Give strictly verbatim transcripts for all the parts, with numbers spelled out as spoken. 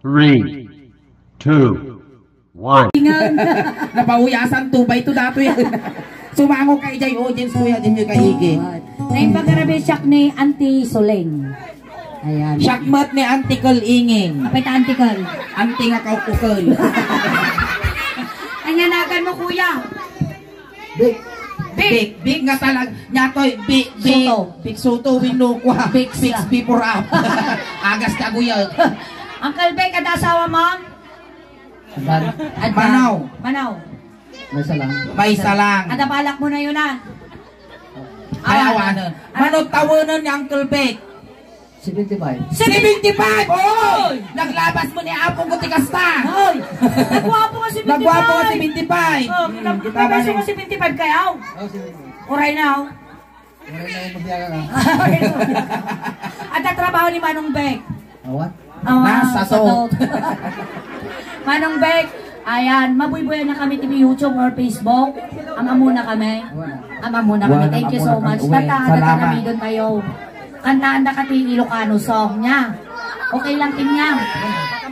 Three, two, one. Ingan. Napauyasan, tubay to datoy. Sumango ka, ijay audience, kuya, din yung kaigi. Naimbag a rabi siak ni Auntie Soleng. Ayan. Siak met ni Auntie Kel Inging. Apay ta Auntie Kel? Auntie nga kaukukel. Anya nagan mo, kuya? Big. Big. Big, big nga talag-, nya toy, big, big. Soto. Big Soto, wenno kua. Big Six sa. Before up. Agas ta guyag. Uncle Bek, adda asawa mo? Adda. Adda. Manaw. Manaw. Maysa lang. Maysa lang. Adda balak mo na yun, ah. Ay, ah, awanen. Mano tawenan ni Uncle Bek? Seventy-five. Seventy-five! Oy! Naglabas mo ni Apong ko ti kasta! Oy! Nagwapo nga seventy-five! Nagwapo nga seventy-five! Oh, hmm, kita nagwapo man nga eh. Seventy-five kay aw. Oh, seventy-five. Uray na, oh. Uray na yung magyaga ka. Adda trabaho ni Manong Bek. Awan? Awan, nasa sa to. Manong Bek, ayan, mabuybuyan na kami ti YouTube or Facebook. Am-amuna kami. Am-amuna kami. Wala, thank you so much. Tata, salamat. Tata, taramidon tayo. Kantaanda ka ti Ilocano song niya. Okay lang, Kinyam.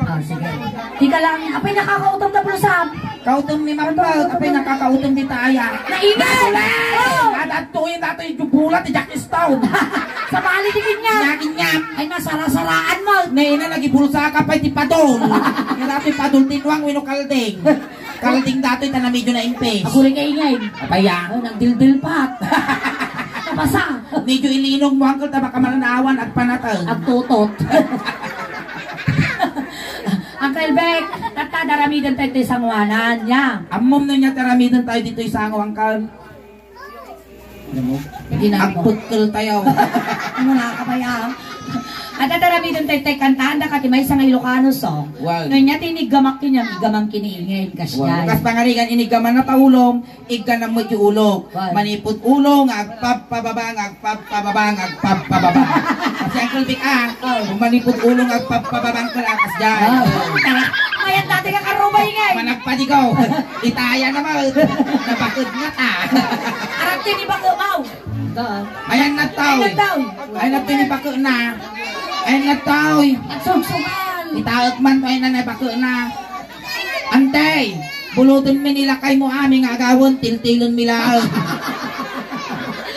Ah, sige. Di ka lang, apay nakakautom na pulsam. Kautom ni Marpal, apay nakakautom di taya. Naingat! Nasulat! Oh! At adtoy, datoy, jubulat, ti Jack Stone. Sa bali, di Kinyam. Niya, Kinyam. Ay, nasara-saraan mo. Naina, nagibulsa ka pa ti padol. Kaya datoy padol, tinuang, wino kalding. Kalding datoy, ta na medyo naimpis. Aguri ka ingay. Apaya. Oh, nagdildil pa. Napasa. Medyo ilinog mo, Uncle, ta baka malanawan, agpanatag. Agtutot. Uncle Bek, tatta, daramidan tayo ti sanguanan, ya. Ammom no niya daramidan tayo ditoy sango, Uncle. Alam mo? Ginagawa. Agpukkel tayo. Ano na ka ba, ya? At daramidan tayo ti kantaanda ka ti maysa nga Ilocano song. Wow. No niya ti iniggamak Kinyam, iggamam kini ingay, kasya. Wow. Kas pangarigan, iniggaman na taulom, igganam met ti ulok. Wow. Manipud ulo nga agpabpababa nga agpabpababa nga agpabpababa. Kasi Uncle Vic, ah, oh, manipud ulo nga agpabpababa ang kalakas dyan. Oh. Mayat dati nga karubay nga eh. Managpadigaw. Itaya naman. Napakudngat, ah. Arap ti ni Bakumaw. Ito, ah. Ayan na tao. Ayan na tao. Ayan na tao ni Baku na. Ayan na tao. Agsugsugan. Itaot man, ayan na, Baku na. Antay, buluton mi ni lakay mo, ami nga agawen, tiltilon mi laeng.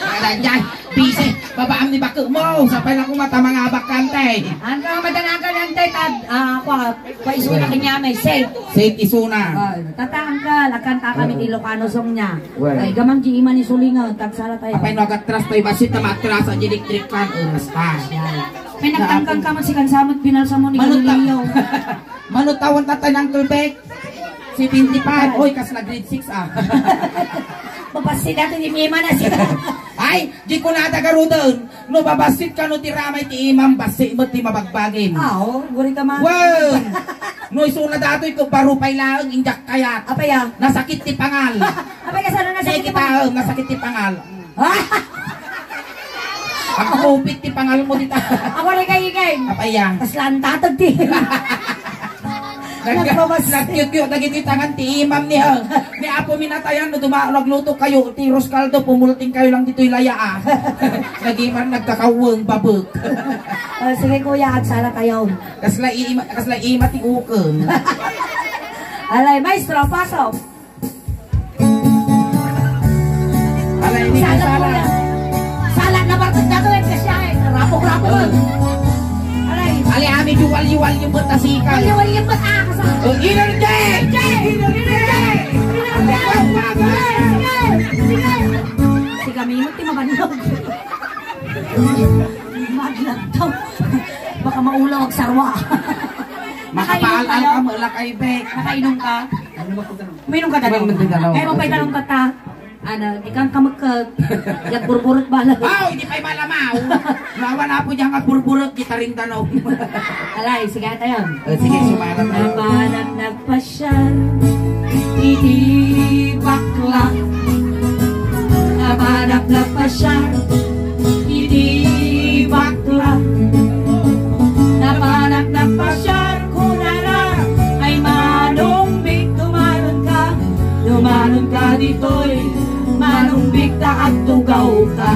Kaya dyan, busy. Babaam ni Baku mo. Sapay na kumata mga abak ka, antay. Ang kamadanagan, antay, tad, ah, kwa, kwa isu na kanya may safe. Safe isu na. Ah, tata, Uncle, agkanta kami ti Ilocano song niya. Well. Ay, gamang di iman ni Sulingaw, tagsala tayo. Apay no agatras tayo, basit na matras, ang electric fan, oras pa. Yan. May nagtangkang ka man si Kansamot, binalsa mo ni Manong ta-, Galileo. Manong tawon tatay ng Uncle Beck. Si twenty-five. Oy, kas na grade six, ah. Mapasi natin yung mima na siya. Ay, di ko na tagaruden. No, babassit ka no ti ramay ti imam, bassit met ti mabagbagim. Ah, oo, guri ka man. Wow! No, isuna datoy ko, baro pay laeng, injak kayat. Apay, ah? Nasakit ti pangal. Apay, kasano nasakit ti pangal? Sige, taem, nasakit ti pangal. Agkupit ti pangal mo dita. Ako rin kayo, Ken. Apay, ah? Tas lantatag ti. Nag-, Nagpabas-, nagyutyo dagiti tangan ti imam ni, ah, ni Apo Minatayan, no duma-, nagluto kayo, ti Roscaldo, pumulting kayo lang ditoy laya, ah. Nagiman nagkakaweng babek. Ah, sige, kuya, agsala tayo. Kasla ima, kasla ima ti ukeng. Alay, maestro, pasok. Alay, hindi ka sala. Sala, kuya. Sala, nabartag na to, eh, kasi ay, rapok-rapok. Alay. Alay, ami, duwal-yuwal yung buta sika. Duwal-yuwal yung buta, ah, kasa-. Oh, energy! Energy! Energy! Energy! Sige, sige. Sige, sige. Sige, kami mo, ti mabannog. Maglagtaw. Baka maulaw ang sarwa. Makainom kayo? Makapaal-al ka, malakay, Bek. Nakainom ka? Uminom ka, Dano? Uminom ka, Dano. Kaya mo pa'y tanong tata. Ano, di kang kamagkag. Yag burburot bala. Aw, hindi pa'y malamaw. Lawa na po dyan nga burburot, di ta rin Dano. Alay, sige, tayo. Eh, sige, sumalat na. Napanak nagpasyal, iti bakla. Napanak nagpasyal, iti bakla. Napanak nagpasyal, kunana, ay Manong Big, dumanon ka, dumanon ka ditoy, Manong Big, ta agtugaw ka.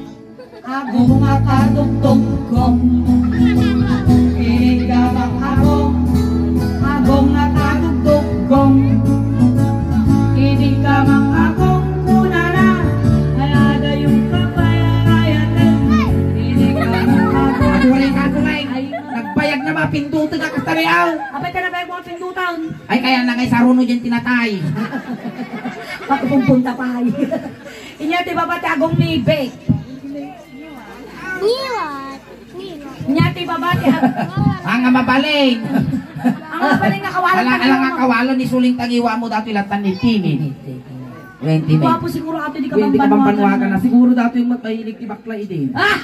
Apay ka na ba yung mga pindutan? Ay, kaya na nga isaruno dyan tinatay. Pagpupunta pa ay. Inya ti baba ti agong mibek. Niwat. Niwat. Inya ti baba ti ag- Ang mabaling. Ang mabaling nga kawalan. Ala, ala nga kawalan ni suling tangiwa mo dati latan ni Tini. Twenty. Gwapo siguro ato di Twenty kabambanwagan. Kabambanwagan na. Siguro dati yung mat-, mahilig ti bakla idi. Ah!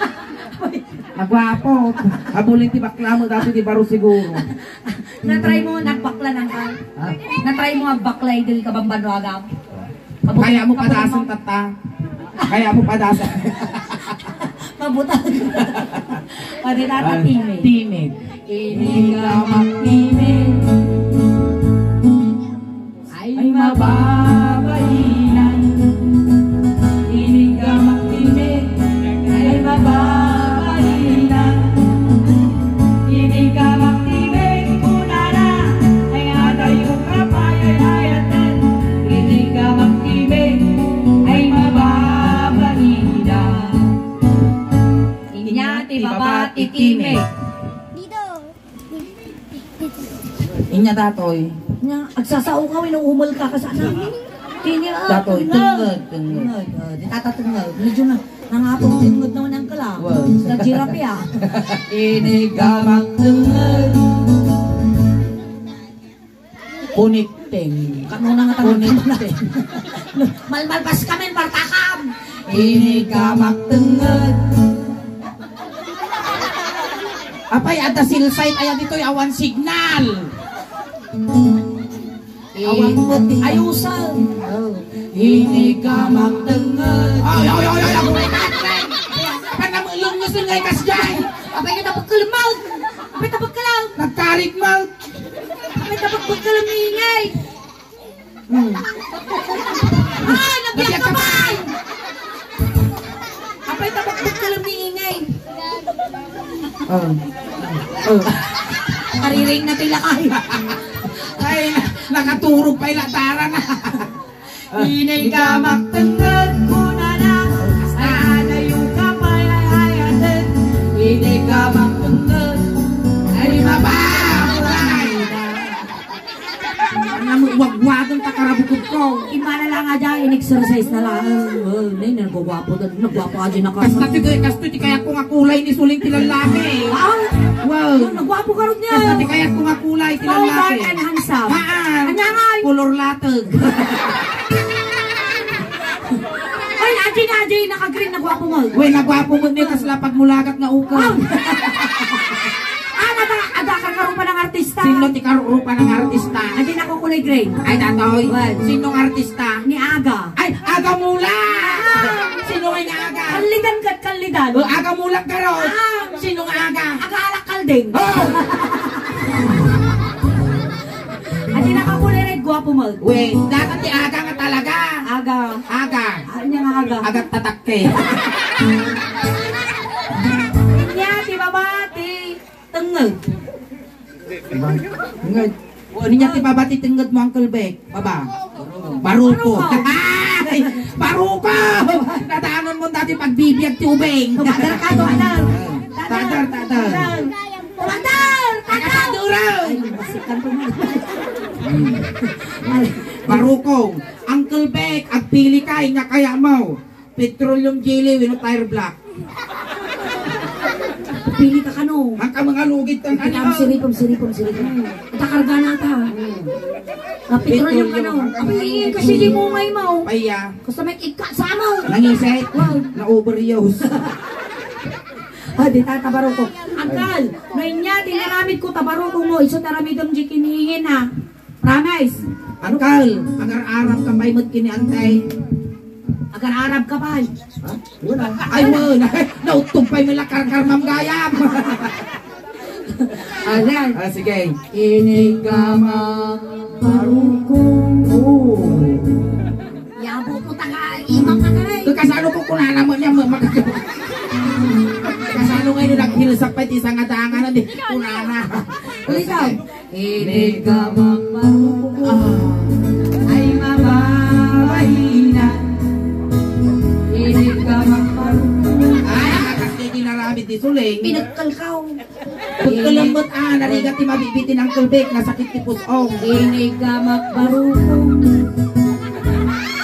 Nagwapo. Abulin ti bakla mo dati di baro siguro. Natry mo, nagbakla nang ka? Ha? Natry mo agbakla idi kabambanwagan? Kaya mo padasan, tata. Kaya mo padasan. Mabutang. Pwede na, ah, timid. Timid. Ini ka magtimid. Ay mababainan, ini ka magtimid. Ay mababainan, ini ka magtimid. Kunana, ay adayo ka pay ay ayaten, ini ka magtimid. Ay mababainan. Inya ti baba ti timid. Dito. Inya datoy. Nya, agsasao ka, inuumol ka, kasana. Kini, ah, datoy, tengnged. Tengnged, tengnged. Tengnged, ah, di tata tengnged. Medyo na, nangatong tengnged naman ang kala. Wow. Sa giraffe, ah. Ini gamang tengnged. Connecting. Kano na nga tawag? Connecting. Malmalpas kami, partakam. Ini gamang tengnged. Apay, adda cell site aya ditoy, awan signal. Awan pati. Ayusan. Oh. Ini ka magtenged. Ay, ay, ay, ay, ay, ay, ay, ay. Apay, namulong nyo sila, ikas dyan. Apay, kita pagkalamaw. Apay, kita pagkalaw. Nagkarit mouth. Apay, kita pagkalaw, ingay. Hmm. Ah, nabiyak ka ba? Apay, tabakbak ka lang ni ingay. Oh. Oh. Kariring na ti lakay. Ay, na-, nakaturog pay latara na. Inay ka magtenged, kunana. Ay, adayo ka pay ay ayaten. Inay ka magtenged. Ay, mababay. Ano mo, wagwagan ta karabukod ko. Imana lang nga dyan, in-exercise na lang. Oh, nay, nagwagwapo doon. Nagwapo ka dyan, naka- Kasta ti, kasta ti kayat ko nga kulay ni suling ti lalaki. Ah? Wow. Nagwapo ka ron niya. Kasta ti kayat ko nga kulay ti lalaki. Tall, dark, and handsome. Haan. Anya nga? Color latag. Ay, adi nga, adi, naka-green, nagwapo mo. Uy, nagwapo mo ni, tas lapag mulagat nga ukaw. Ah, ada, ada ka karupa ng artista. Sino ti karupa ng artista? Adi na ko kulay gray. Ay, datoy. Well. Sinong artista? Ni Aga. Ay, Aga Mula! Ah! Sino nga ni Aga? Kallidan kat Kallidan. O, Aga Mula ka ron. Ah! Sino nga Aga? Aga Alak Kalding. Oh! Adi na ka kulay red, gwapo mo. Wait, dapat ti Aga nga talaga. Aga. Aga. Anya nga Aga? Aga tatak. Okay. Inya ti baba ti tenged. Tenged. Inya ti baba ti tenged mo, Uncle Beck. Baba. Baruko. Baruko. Ay, baruko! Natanon mo dati pagbibiag ti ubing. Tumadar ka, tumadar. Tadar, tadar. Tumadar, tadar. Ay, masikan ko mo. Hmm. Baruko. Uncle Beck, agpili ka, inya kaya mo. Petroleum jelly wenno tire black. Pili ka kano. Ang ka mga lugit ang ano. Am, siripom, siripom, siripom. Ita karga na ta. Ah, petroleum kano. Petroleum. Ay, kasi di mo may mau. Paya. Gusto may ikka sa mo. Nangisit. Wow. Na-overuse. Ah, di ta, tabaruko. Angkal, no inya, tinaramid ko, tabaruko mo. Iso taramidem di kiniingin, ha. Promise. Uncle, agar-arab ka pay met kini antay. Agar-arab ka pay. Ha? Wala. Ay, wala. Nautog pay met la karkar, Ma'am Gayam. Ayan. Ah, sige. Ini ka magparukong. Yabo ko taga imang na kare. Kasano ko kunana mo niya, ma-, mag-, kasano ngayon naghilsak pa iti sangadanga na di kunana. Ulit daw. Sige. Ini ka magparukong. Ah. Ay mababainan. Ini ka magparukong. Ay, akas kay ginaramit ni Suling. Pinagkalkaw. Pagkalambot, ah, narigat ti mabitbit ni Uncle Vic, nasakit ti pus-ong. Inigamak barukong.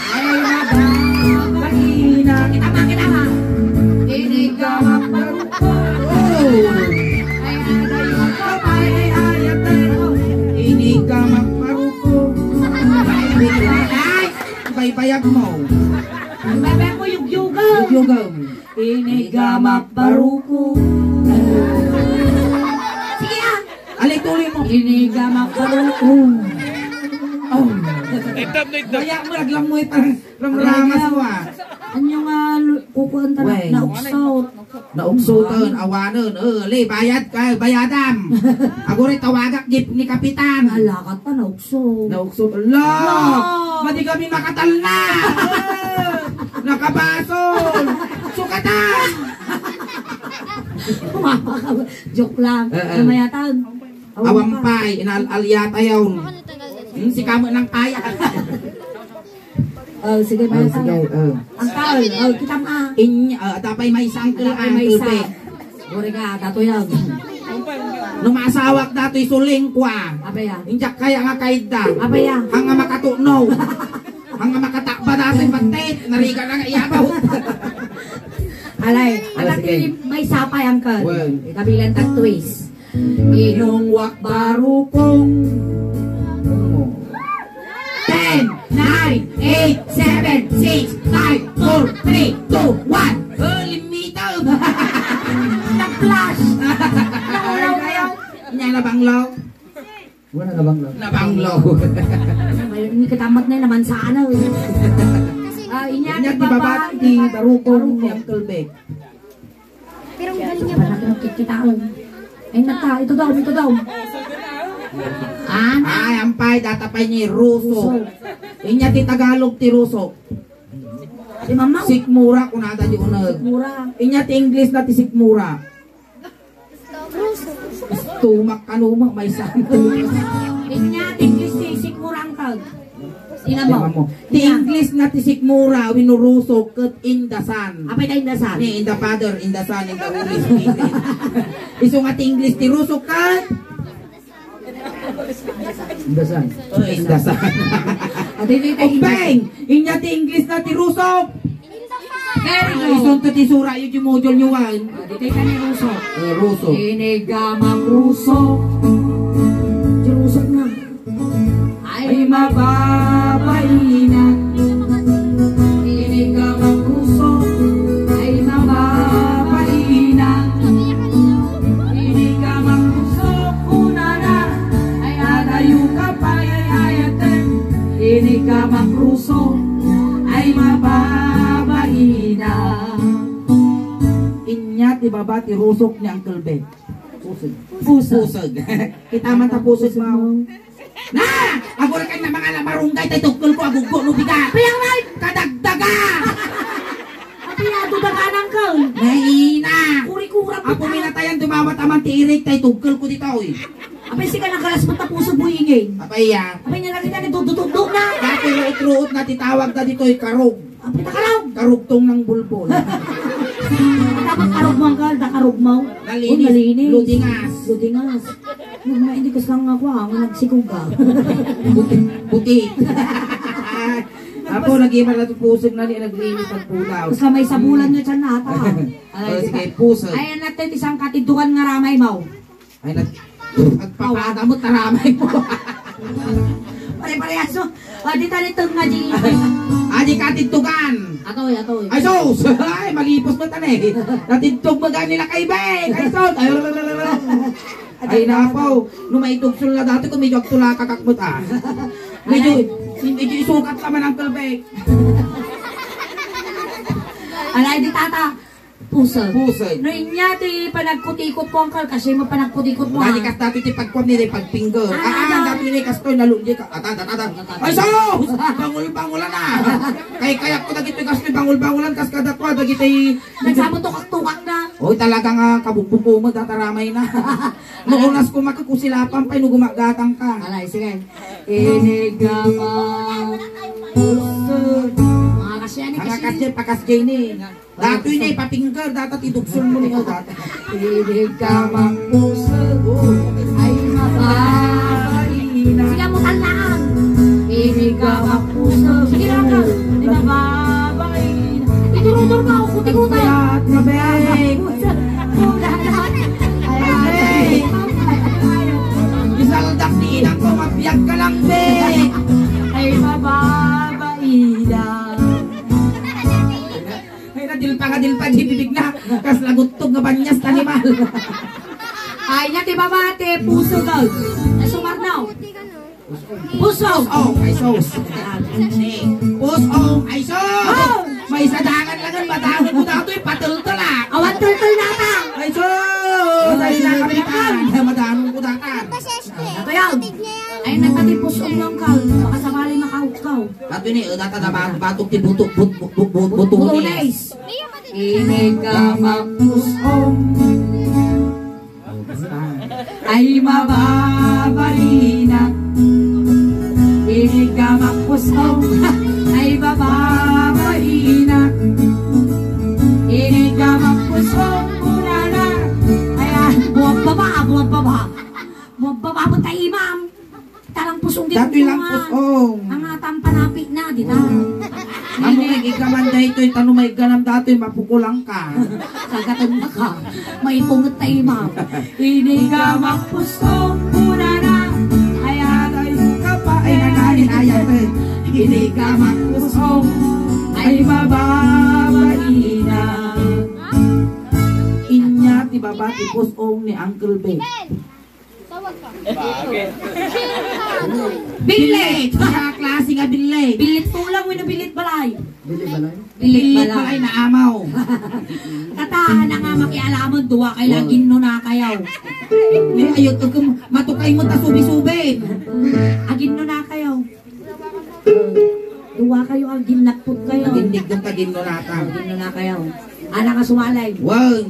Ay, mababaina. Kita ba, kita ba? Inigamak barukong. Oh. Ay, ay, ay, ay, ay, ay, ay, ay. Inigamak barukong. Ay, baybayag mo. Ang baybayag mo, yugyugaw. Yugyugaw. Inigamak barukong. Sige, ah. Alay, tuloy mo. Inigamak barukong. Oh. Itam na itam. Kaya mo, naglamoy pa. Ramramas mo, ah. Ano nga, lu-, kukuan ta na, Wey. Nauksaw. Nauksutan, awanen. Eh, le, bayad ka, bayadam. Aguray, tawagak, gip ni Kapitan. Alakat pa, naukso. Naukso. Ala! Ala! Madi kami makatalna. Eh, nakabasol. Sukatan. Joke lang. Eh, eh. Namayatan. Awan pay, inal-alyata yaw. Hmm, si kamo nang payat. Oh, sige, oh, sige, oh. Ang kaon, oh, kita mo, ah. Inya, ah, tapay may sangkal, Tapay may Uncle sa. Vic. Buri ka, dato yan. No maasawak datoy sulingkwa. Apa ya? Injak kaya nga kaidda. Apa ya? Hanga makatuno. Hanga makatakba datoy batit. Nariga na nga iyabaw. Alay, Ah, anak sige. Ni may sapay, Uncle. Well. Kabilang tag twist. Inungwak barukong. Ten, nine, eight, seven, six, five, four, three, two, one. Oh, limita. Nag-flash. Naulaw kayo. Nya nabanglaw. Wala nabanglaw. Nabanglaw. May, may katamat na naman sana, eh. Ah, inya Inya ti ti baba, baba, ti barukong, barukong. Ni Uncle Vic. Pero ang galing niya. Wala ko nakikita, oh. Ay, nata, ito daw, ito daw. Ana. Ay, ampay, data pa ni Ruso. Ruso. Inya ti Tagalog ti Ruso. Si Mama. Sikmura, kunada di uneg. Sikmura. Inya ti English na ti sikmura. Ruso. Tumak kano mo, may sa. Inya ti English ti sikmura, Uncle. Tingnan mo. Tingnan mo. Ti English nga ti sikmura, wenno Ruso, ket in the Son. Apay ta in the Son? Ni, in the Father, in the Son, in the Holy Spirit. Isu nga ti English ti Ruso, ket? In the Son. Oh, in the Son. Adi, di, di, Ugbeng! Inya ti English na ti Ruso. Very good. Isun to ti sura, yung module nyo, wan. Adi, di, di, Ruso. Eh, Ruso. Inigamak Ruso. Ti Ruso na. Ay mababaina, inigamak Ruso. Ay mababaina, inigamak Ruso. Kunana, ay adayo ka pay ay ayaten. Inigamak Ruso, ay mababaina. Inya ti baba ti rusok ni Uncle Vic. Puseg. Puseg. Puseg. Kita man ta puseg, mao. Na! Agura kan na mga la-, marunggay tay tugkol ko, aguggo no bigat. Piyang life! Kadagdaga! Apiado daganang ka. Naina! Kuri-kura Apo pita. Minatayan, dumawat aman ti irik tay tugkol ko ditoy. Apay, sika nakalas mo tapuso buingin. Apay, ya. Apay, niya nakita ni Dudut-Dudut na. Dati ruot-ruot na titawag na ditoy karog. Apay, takarog. Karugtong ng bulbol. Dapat karog mo, Uncle, da karog mo. Nalinis. Oh, nalinis. Ludingas. Ludingas. Nung na, hindi ka sa nga kwa, ang nagsikog ka. Buti, buti. Apo, nag-iba na ito pusog na ni, naglinis ng pulaw. Basta may sabulan nga tiyan na ata. Ay, Oh, sige, pusog. Ay, anak tayo, isang katiddukan nga ramay mo. Ay, nag-, nagpapada mo, taramay mo. Pare-parehaso. O, di talitog nga di. Adi ka titugan. Atoy, atoy. Ay, sus! Ay, malipos mo tan eh. Natidtog mo gani na kay Beng. Ay, sus! Ay, ay, napaw. No maitugsul na dati ko, medyo agtulakak akmot, ah. Medyo, medyo isukat naman ang kalbek. Alay, di tata. Pusag. Pusag. No, inya ti panagkutikot ko, Uncle, kasi mo panagkutikot mo, Dati ah. Kas dati ti pagkuan ni, ti pagpingger. Ah, Ah, ah, ah. Dati ni kastoy, nalungi ka. Ata, ata, ata. Ay, sus! Bangul-bangulan, ah. Kay kayak ko dagiti kastoy, bangul-bangulan, kas kada kwa, dagiti Nagsamo tukak-tukak na. Oy, talaga nga, kabukbuko mo, dataramay na. Maunas ko, makakusilapan pa, no gumagatang ka. Alay, sige. Inigama. Pusag. Mga Siya ni Ang kasi akas dyan, pakas dyan eh. Datoy na ipapinggar, dapat iduksul mo niya dati. Inig ka magpuso, ay mababaina. Sige, mo talaan. Inig ka magpuso. Sige lang ka. Ay mababaina. Ituruturo ka, o, kuti-kuti. Kuyat, mabeng. Ay, ay. Isaldak ni inang ko, mabiyag ka lang, be. Ay, mababaina. Ay, nadilpa nga dilpa, di bibig na. Kas naguttog nga banyas, animal. Ay, nya ti baba, ti puso daw. Ay, sumarno. Puso. Oh, ay, sus. Puso, ay, sus. Oh. May sadangan lang ang madanon ko datoy, patultol, ah. Awan tultol na ta. Ay, sus. Ay, na, kapitan. Madanon ko datan. Ito yan. Ay, nagpati puso lang ka. Baka sakali makahukkaw. Bato ni, eh, data na ba-, batok ti buto-, but-, but-, but-, but-, butones. Butones. Inig ka magpusom. Ay mababaina. Inig ka magpusom. Ay mababaina. Inig ka magpusom. Ulala. Ay, ah, buwag baba, buwag baba. Buwag baba mo tayo, ma'am. Talang pusong di Datoy lang pusong. Ang atang panapit na, di ta? Mm. Amo nga ikaman daytoy, tano may ganam datoy, mapukulang ka. Kagatan na ka. Maipunget tayo, ma'am. Ini ka magpusong, pura na. Ay, atay ka pa, ay, nanay, ay, atay. Ini ka magpusong, ay, mababaina. Inya, ti baba, ti pusong ni Uncle Ben. Billit! Sa klase nga billit. Billit tulang wenno billit balay? Billit balay? Billit balay na amaw. Kata, na nga makialamon, duwa kay lagin no na kayaw. Ni ayot ko matukay mo ta subi-subi. Agin no na kayaw. Duwa kayo ang ginlakpot kayo. Nagindig ng kagin no na kayaw. Agin no na kayaw. Ala nga sumalay. Wan.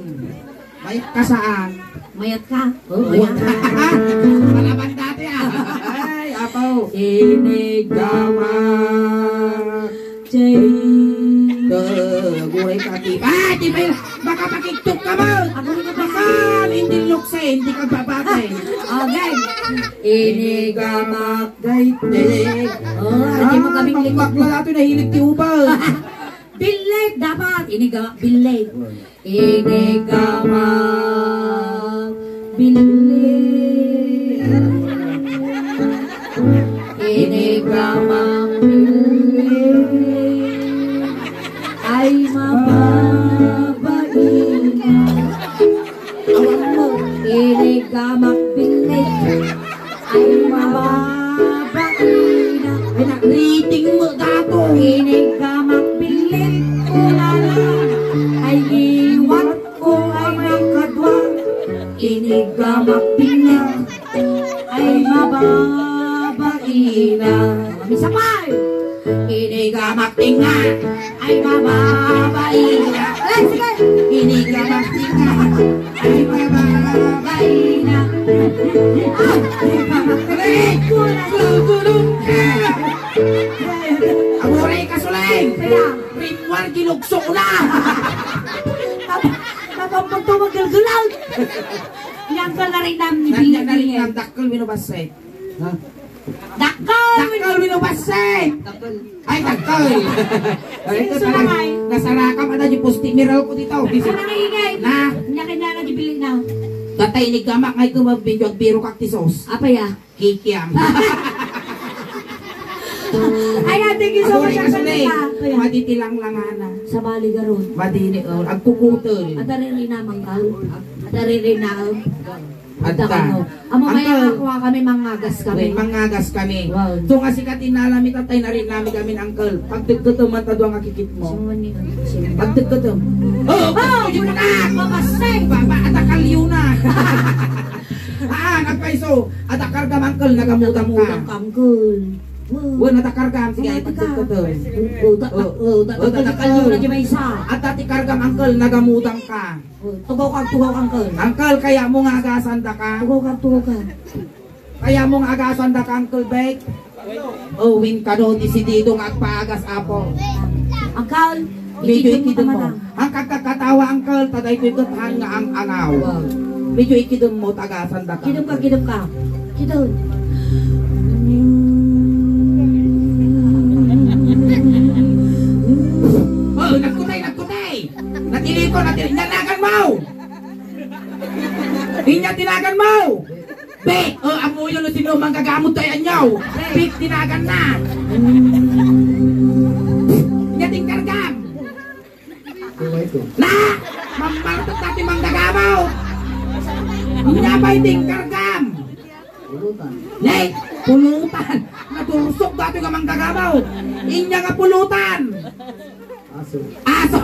Mayat ka saan? Mayat ka? Oh, mayat. Malaban dati, ah. Ay, apaw. Inigama. Jay. Guray ka, di ba? Di ba? Baka pakigtok ka mo. Ako rin ka pa. Baka hindi lukse, hindi ka babate. Okay. Inigama. Daytay. Oh, hindi mo kami magmagmala to, nahilig ti ubaw. Billig, dapat. Inigama, billig. Inigama. Billig. Inigama. Billig. Ay, mababaina. Awan mo. Inigama, billig. Ay, mababaina. Ay, na-reading mo, gago. Inigama, billig. Ulala. Ay, iwan ko ay nakadwa. Inigama, billig. Ay, mababaina. Isa pa. Inigama, tinga. Ay, mababaina. Ay, sige. Inigama, tinga. Ay, mababaina. Ah, inigama, tinga. Aguray ka, Suleng. Kaya. Rimwar, ginugsok na. Tap-, tapang pagtawag galgalan. Yan ka na rin ang Narinan, narinan, dakkel, winubasay. Ha? Dakkel! Dakkel, winubasay! Dakkel. Ay, dakkel! Ay, Sino ito sa pala. Langay? Nasarakam, ada di posti, miral ko dito. Sino nangingay? Na? Nya kanya na di bilin na. Tatay ni gamak, ngay ko mabidyo, agbiro kak ti sos. Apa ya? Kikiam. Ay, ah, thank you so much, Ako rin Uncle kasi, Mika. Kuya. Madi ti langlangana. Sa bali garod. Madi ni, oh, agkukutel. Adda rin rin namang ka. Adda rin rin na. Adda. Adda kano. Amo may Uncle. Nga kuha kami, mangagas kami. Wait, mangagas kami. Wow. So, nga sika tinala mi, tatay, nari nami kami, Uncle. Pagdagdagan man ta dua nga kikit mo. Sino ni? Pagdagdagan. Oh, oh, pagdagdagan mo na! Mapasay! Baba, adda kalyo na. Ah, nagpaiso. Adda kargam, Uncle, nagamudang ka. Nagamudang ka, Uncle. Wow. Wen, adda kargam, sige, Wen, adda pagdagdagan. Oh, da-, Oh. oh, da-, Oh, da-, adda da-, kargam. Ayun na di maysa. Adda ti kargam, Uncle, nagamudang ka. Oh, tugaw ka, tugaw ka, Uncle. Uncle, kaya mo nga agasan da ka? Tugaw ka, tugaw ka. Kaya mo nga agasan da ka, Uncle Beck? Oh, win ka do, desidido nga agpaagas, apo. Uncle, medyo ikidem mo. Ang kagkakatawa, uncle, ta daytoy ket han nga ang-angaw. Wow. Medyo ikidem mo, tagasan da ka. Kidem ka, kidem ka. Kidem. Oh, nagkutay, nagkutay. Natili ko, natili. Nanagan mo. Inya tinagan mo. Bek, oh, ammoyo no sino manggagamot tayo anyaw. Bek, tinagan na. Inya tingkargam. Kuha ito. Na! Mamartot dati manggagamot. Inya pa'y tingkargam. Pulutan. Ne, pulutan. Natursok dati nga manggagamot. Inya nga pulutan. Aso. Aso!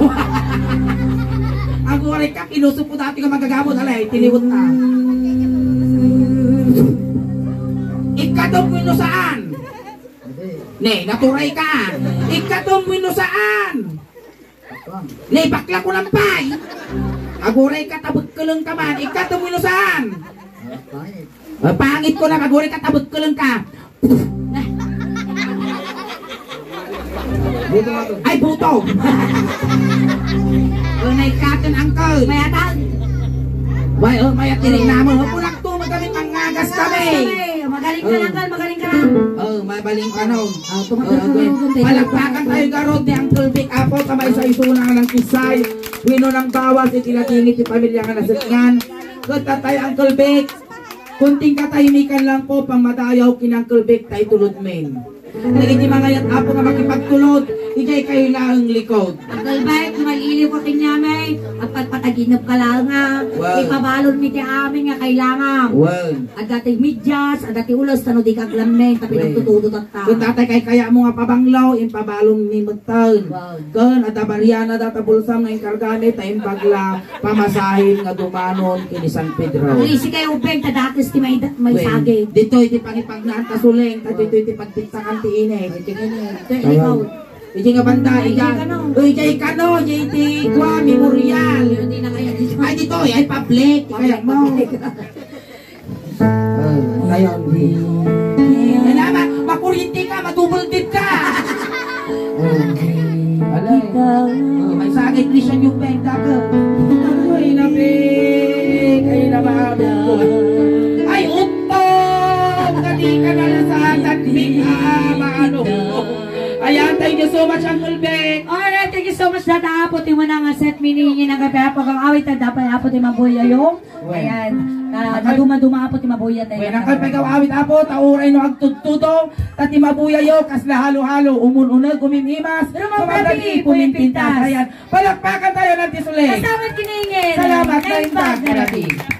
Aguray ka, pinuso po dati nga manggagamot. Alay, tiniwot na. Ikadom wenno saan? Hindi. Ne, naturay ka. Ikadom wenno saan? Tapang. Ne, bakla ko lang pa'y. Aguray ka, tabagkaleng ka man. Ikadom wenno saan? Ah, pangit. Ah, pangit ko na, aguray ka, tabagkaleng ka. Buto nga to. Ay, buto! Unay katon, uncle. Mayatan. Way, oh, mayat tiring naman. Oh, punak to, magamit mangagas kami. Magaling ka, uncle, magaling ka. Oh, mabaling ka, no? Ah, tumagal ka, okay. Palakpakan tayo, garod ni Uncle Vic Apo, kamay sa isuna ng kisay. Wino ng bawas, iti lagingit ti pamilya nga nasakyan. Ket tatay, Uncle Vic, kunting katahimikan lang po, pamadayaw ken Uncle Vic, ta itulod men. Dagiti mangayat, Apo, nga makipagtulod, idiay kayo laeng likod. Uncle Vic, maliliw ka kenyami, agpatpataginep ka laeng, ah. Wow. Ipabalon mi ti amin nga kailangan. Wow. Adda ti medyas, adda ti ulos, ta no di ka aglammeng, ta pinagtutudo tatta. Kun tatay kay kaya mo nga pabanglaw, impabalon mi metten. Wow. Kun adda bariana data bulsam nga inkargami, ta imbagla, pamasahin nga dumanon kini San Pedro. Ang isi kay ubeng, ta dakes ti may, may saging. Ditoy ti pangipagnaan ta suleng, ta ditoy ti pagtiktakan ti init. Ay, tingnan niyo. Ito, ikaw. Iti nga banda, ija, o ija ikano, ija iti kua, memorial. Ay, ditoy, ay, public. Kaya mo. Ah, ayan. Kailangan, makuryente ka, madouble dip ka. Oh. Alay. Oh, may sagay, Christian yung benta ka. Ay, nabi. Ay, nabi. Ay, utong! Kadi ka na sa atat, big, ah, maano. Ayan, thank you so much, Uncle Vic. Alright, thank you so much, Dada Apo, ti manang set mini, inang kape, Apo, kang awit, Dada Apo, Apo, ti mabuyayo. Wen. Ayan. Ah, maduma-duma, Apo, ti mabuya tayo. Wen, ang kapagaw awit, Apo, ta uray no agtudtudo, ta ti mabuyayo, kasla halo-halo, umun-uneg, umim-imas, rumamati, pumintintas. Ayan. Palakpakan tayo ng tisuleng. Kasama kiningin. Salamat, Naimbag, Naimbag, Naimbag.